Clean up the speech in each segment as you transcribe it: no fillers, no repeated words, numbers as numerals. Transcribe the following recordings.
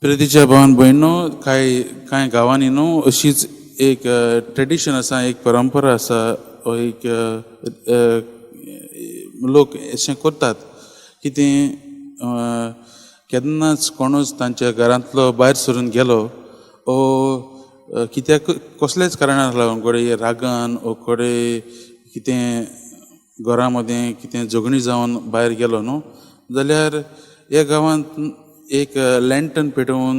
प्रितीच्या भावान भयणो, कांय कांय गांवांनी न्हू अशीच एक ट्रेडिशन आसा, एक परंपरा आसा, एक लोक अशें करतात की तें केन्नाच कोणूच तांच्या घरांतलो भायर सरून गेलो ओ कित्याक कसल्याच कारणाक लागून, घडये रागान ओ घडये कितें घरा मदें कितें झगडीं जावन भायर गेलो न्हू जाल्यार ह्या गांवांत एक लँटर्न पेटोवन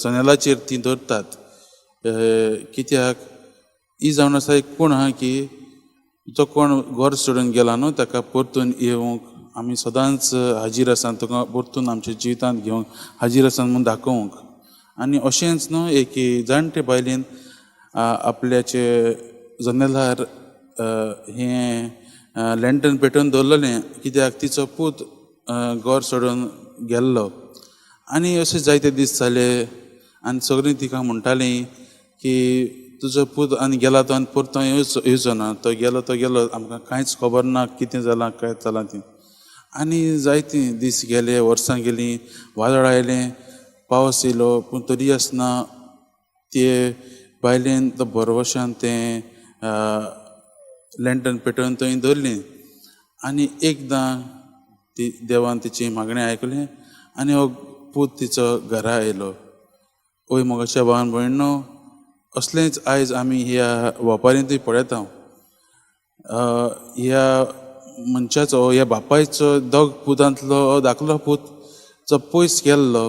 जनेलाचेर ती दवरतात. कित्याक ही जावन आसा एक कोण आहा की जो कोण घर सोडून गेला न्हू ताका परतून येवंक आमी सदांच हाजीर आसा, तुका परतून आमच्या जिवितांत घेवंक हाजीर आसा म्हूण दाखोवंक. आनी अशेंच न्हू एक जाणटे बायलेन आपल्याचे जनेलार हें लँटर्न पेटोवन दवरलेलें, कित्याक तिचो पूत घर सोडून गेल्लो. आनी अशें जायते दीस जाले आनी सगळीं तिका म्हणटालीं की तुजो पूत आनी गेला तो आनी परतो येवचो येवचो ना, तो गेलो तो गेलो, आमकां कांयच खबर ना कितें जालां काय जालां तें. आनी जायते दीस गेले, वर्सां गेलीं, वादळ आयलें, पावस येयलो, पूण तरी आसतना ते बायलेन तो भरवशान तें लँटर्न पेटोवन थंय दवरलें. आनी एकदां ती देवान तिची मागणें आयकलें आनी हो पूत तिचो घरा आयलो. ओय मोगाच्या भावान भयणो, असलेंच आयज आमी ह्या वपारींतूय पळयता. ह्या मनशाचो, ह्या बापायचो दोग पुतांतलो धाकलो पूत जो पयस गेल्लो,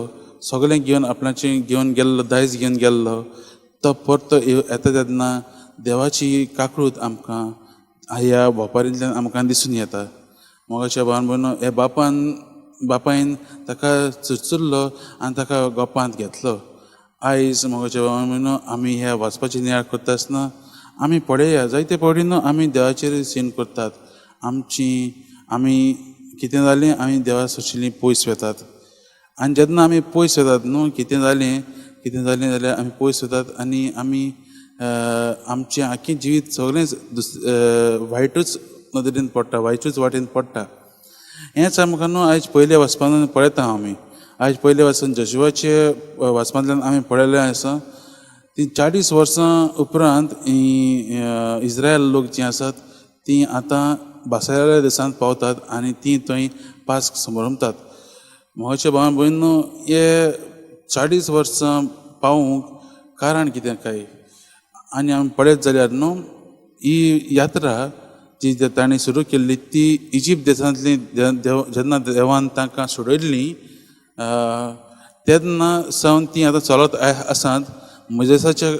सगळें घेवन आपणाचें घेवन गेल्लो, दायज घेवन गेल्लो, तो परतो येता तेन्ना देवाची काकूळट आमकां ह्या वपारींतल्यान आमकां दिसून येता. मोगाच्या भावान भयणो, ह्या बापान बापायन ताका चुरचुरलो आनी ताका गोपांत घेतलो. आयज मोगाच्या भावान भयणो, आमी ह्या वाचपाची नियाळ करता आसतना आमी पळया, जायते फावटी न्हू आमी देवाचेर सीन करतात, आमची आमी कितें जालें आमी देवा सोशिल्लीं पयस वतात. आनी जेन्ना आमी पयस वतात न्हू, कितें जालें कितें जालें जाल्यार आमी पयस वतात आनी आमी आमचें आख्खें जिवीत सगळेंच वायटूच नदरेन पडटा, वायटूच वाटेन पडटा. हेंच आमकां न्हू आयज पयल्या वाचपान पळयता आमी. आयज पयल्या वाचून जशुवाचे वाचपांतल्यान आमी पळयलें आसा ती 40 वर्सां उपरांत ही इस्रायल लोक जीं आसात तीं आतां बासायल्या देशांत पावतात आनी तीं थंय पास्क समरमतात. म्हज्या भावान भयणो, हे 40 वर्सां पावूंक कारण कितें काय? आनी आमी पळयत जाल्यार न्हू ही यात्रा जी तांणी सुरू केल्ली ती इजिप्त देशांतली जेन्ना देवान तांकां सोडयल्ली तेन्ना सावन ती आतां चलत आसात. मोयजेसाच्या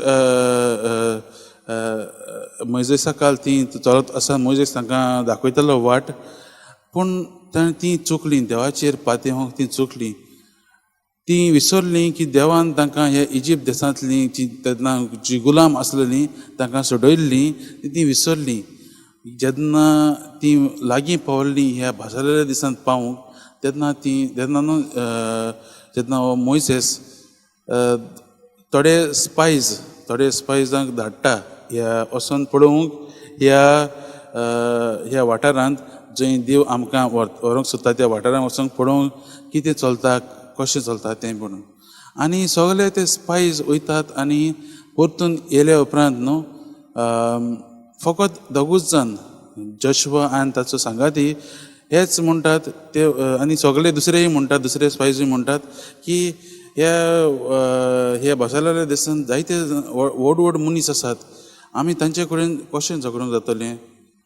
मोयजेसा काल ती चलत आसा, मोयजेस तांकां दाखयतालो वाट, पूण ताणें ती चुकली, देवाचेर पातयेवंक ती चुकली. ती विसरली की देवान तांकां हे इजिप्त देशांतली जी तेन्ना जी गुलाम आसलेली तांकां सोडयल्ली ती विसरली. जेन्ना ती लागीं पावल्ली ह्या भासालेल्या दिसांत पावूंक तेन्ना ती तेन्ना न्हू जेन्ना हो मोयसेस थोडे स्पायज थोडे स्पायजांक धाडटा ह्या वचोन पळोवंक ह्या ह्या वाठारांत जंय देव आमकां व्हरूंक सोदता त्या वाठारांत वचोन पळोवंक कितें चलता कशें चलता तें म्हणून. आनी सगळे ते स्पायज वयतात आनी परतून येयल्या उपरांत न्हू फकत दोगूच जाण जशवा आनी ताचो सांगाती हेच म्हणटात ते, आनी सगळे दुसरेय म्हणटात, दुसरे स्पायजूय म्हणटात की ह्या ह्या बसायलेल्या देशांत जायते व्हड व्हड मनीस आसात, आमी तांचे कडेन कशें झगडूंक जातलें,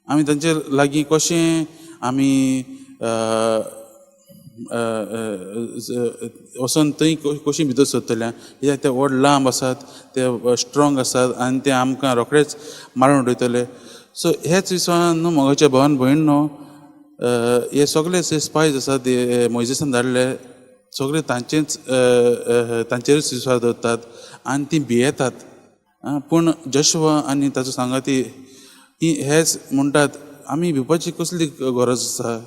आमी तांचे लागीं कशें आमी वचोन थंय कशीं भितर सरतले, कित्याक ते व्हड लांब आसात, ते स्ट्रोंग आसात आनी ते आमकां रोखडेच मारून उडयतले. सो हेच विसवान न्हू मोगाच्या भावान भयण न्हू हे सगळे स्पायज आसात ते मोयजेसान धाडले सगळे तांचेच तांचेरूच विस्वास दवरतात आनी ती भियेतात. पूण जशवा आनी ताचो सांगाती ती हेच म्हणटात आमी भिवपाची कसली गरज आसा,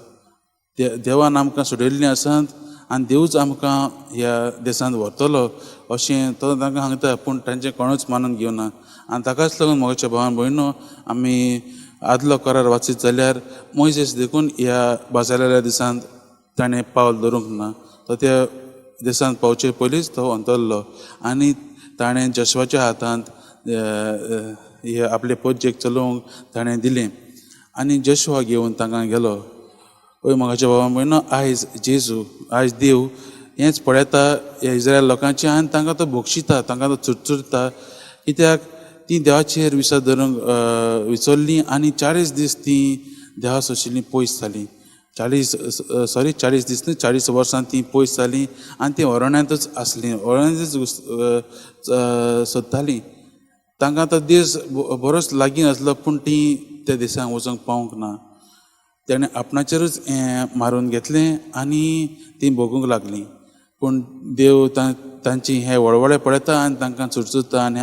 देवान आमकां सोडयल्लीं आसात आनी देवूच आमकां ह्या देशांत व्हरतलो अशें तो तांकां सांगता, पूण तांचें कोणूच मानून घेवना. आनी ताकाच लागून म्हज्या भावान भयणो आमी आदलो करार वाचीत जाल्यार मोयजेस देखून ह्या बाजाराच्या दिसांत ताणें पावल दवरूंक ना, तो त्या देशांत पावचे पयलींच तो अंतरलो आनी ताणें जशवाच्या हातांत हे आपले पोज्जेक चलोवंक ताणें दिलें आनी जशवा घेवन तांकां गेलो. ओय मोगाच्या बाबा भयणो, आयज जेजू, आयज देव हेंच पळयता ह्या इज्रायल लोकांचें आनी तांकां तो बक्षिता, तांकां तो चुरचुरता, कित्याक ती देवाचेर विश्वास धरूंक विसरलीं आनी 40 दीस ती देवा सोशिल्लीं पयस जालीं. 40 दीस न्हय, 40 वर्सां ती पयस जालीं आनी ती अरण्यांतच आसलीं, अरण्यांतच सोदतालीं. तांकां तो दीस बरोच लागीं आसलो पूण ती त्या दिसांक वचूंक पावूंक ना. तेणें आपणाचेरूच हें मारून घेतलें आनी ती भोगूंक लागलीं. पूण देव तांची हे वळवळे पळयता आनी तांकां चुरचुरता आनी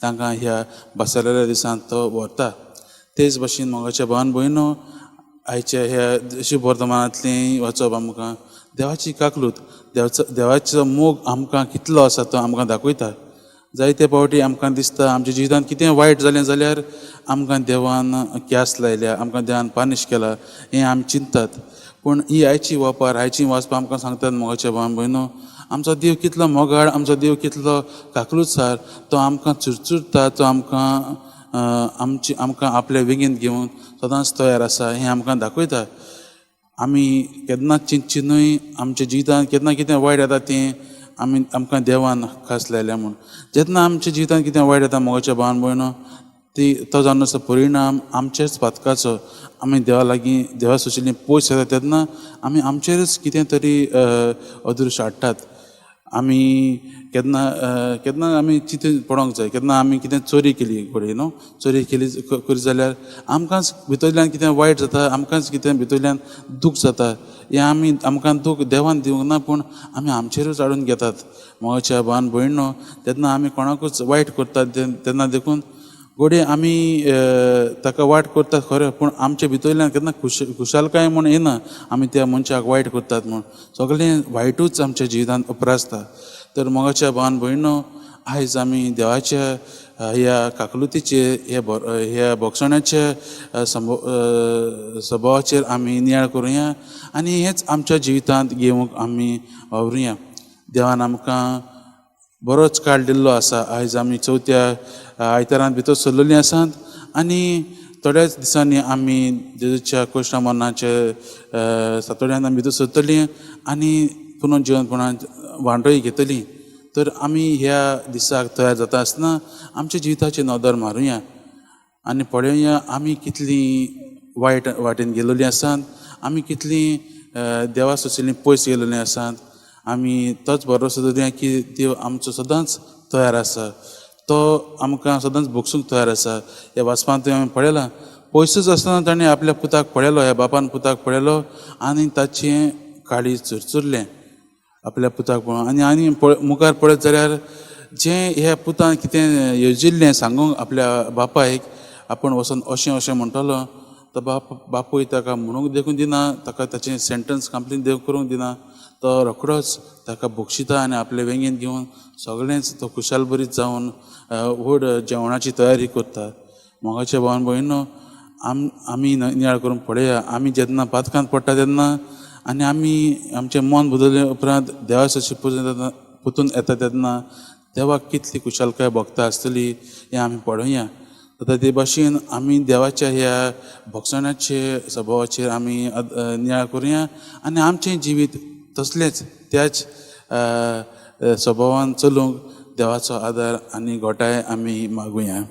तांकां ह्या बसलेल्या दिसांत तो व्हरता. तेच भशेन मोगाच्या भावान भयणो, आयच्या ह्या शुभ वर्तमानांतलें वाचप आमकां देवाची काकलूत, देवाचो मोग आमकां कितलो आसा तो आमकां दाखयता. जायते फावटी आमकां दिसता आमच्या जिवितांत कितें वायट जालें जाल्यार आमकां देवान क्यास लायल्या, आमकां देवान पानिश केला हें आमी चिंततात. पूण ही आयची वापर, आयची वाचपां आमकां सांगतात मोगाच्या भावान भयणो, आमचो देव कितलो मोगाळ, आमचो देव कितलो काकलुतसार, तो आमकां चुरचुरता, तो आमकां आमची आमकां आपल्या वेगेंत घेवन सदांच तयार आसा हें आमकां दाखयता. आमी केन्ना चिंतची न्हय आमच्या जिवितांत केन्ना कितें वायट येता तें आमी आमकां देवान खास लायल्या म्हूण. जेन्ना आमच्या जिवितांत कितें वायट येता मोगाच्या भावान भयणो, ती तो जावन आसा परिणाम आमचेच पातकाचो. आमी देवा लागीं, देवा सोशिल्लीं पयस येता तेन्ना आमी आमचेरच कितें तरी अदृश्ट हाडटात. आमी केन्ना केन्ना आमी चिंतून पडोंक जाय, केन्ना आमी कितें चोरी केली घडये न्हू, चोरी केली करी जाल्यार आमकांच भितरल्यान कितें वायट जाता, आमकांच कितें भितरल्यान दूख जाता. हें आमी आमकां दूख देवान दिवंक ना पूण आमी आमचेरूच हाडून घेतात. मोगाच्या भावान भयणो, तेन्ना आमी कोणाकूच वायट करतात तेन्ना देखून घडये आमी ताका वायट करतात खरें, पूण आमच्या भितरल्यान केन्ना खुशालकाय म्हूण येना आमी त्या मनशाक वायट करतात म्हूण. सगळें वायटूच आमच्या जिवितांत उप्रासता. तर मोगाच्या भावान भयणो, आयज आमी देवाच्या ह्या काकलुतीचेर, ह्या भोगसण्याच्या स्वभावाचेर आमी नियाळ करुया आनी हेंच आमच्या जिवितांत घेवंक आमी वावरुया. देवान आमकां बरोच काळ दिल्लो आसा. आयज आमी चवथ्या आयतारांत भितर सरलेलीं आसात आनी थोड्याच दिसांनी आमी जेजूच्या कोश्टा मरणाचे सातोड्यांत आमी भितर सरतलीं आनी पुनर्जिवनपणांत वांटोय घेतली. तर आमी ह्या दिसाक तयार जाता आसतना आमच्या जिविताची नदर मारुया आनी पळोवया आमी कितली वायट वाटेन गेलेलीं आसात, आमी कितली देवा सोशिल्लीं पयस गेलेलीं आसात. आमी तोच भरोसो दवरुया की देव आमचो सदांच तयार आसा, तो आमकां सदांच भोगसूंक तयार आसा. ह्या वाचपांत आमी पळयलां, पयसूच आसतना ताणें आपल्या पुताक पळयलो, ह्या बापान पुताक पळयलो आनी ताचें काळीज चुरचुरलें आपल्या पुताक पळोवन. आनी आनी मुखार पळयत जाल्यार जें ह्या पुतान कितें येवजिल्लें सांगूंक आपल्या बापायक, आपूण वचोन अशें अशें म्हणटलो, तो बापूय ताका म्हणूंक देखून दिना, ताका ताचें सेंटन्स कंप्लीट करूंक दिना. तो रोखडोच ताका बक्षिता आनी आपले वेंगेंत घेवन सगळेंच तो खुशाल बरीत जावन व्हड जेवणाची तयारी करता. मोगाच्या भावान भयणो, आमी नियाळ करून पळया, आमी जेन्ना पातकांत पडटा तेन्ना आनी आमी आमचें मन बदलले उपरांत देवा सशी पुतून येता तेन्ना देवाक कितली खुशालकाय भोगता आसतली हें आमी पळोवया. आतां ते भाशेन आमी देवाच्या ह्या भोगसण्याचे स्वभावाचेर आमी नियाळ करुया आनी आमचें जिवीत तसलेंच त्याच स्वभावान चलूंक देवाचो आदार आनी घोटाय आमी मागुया.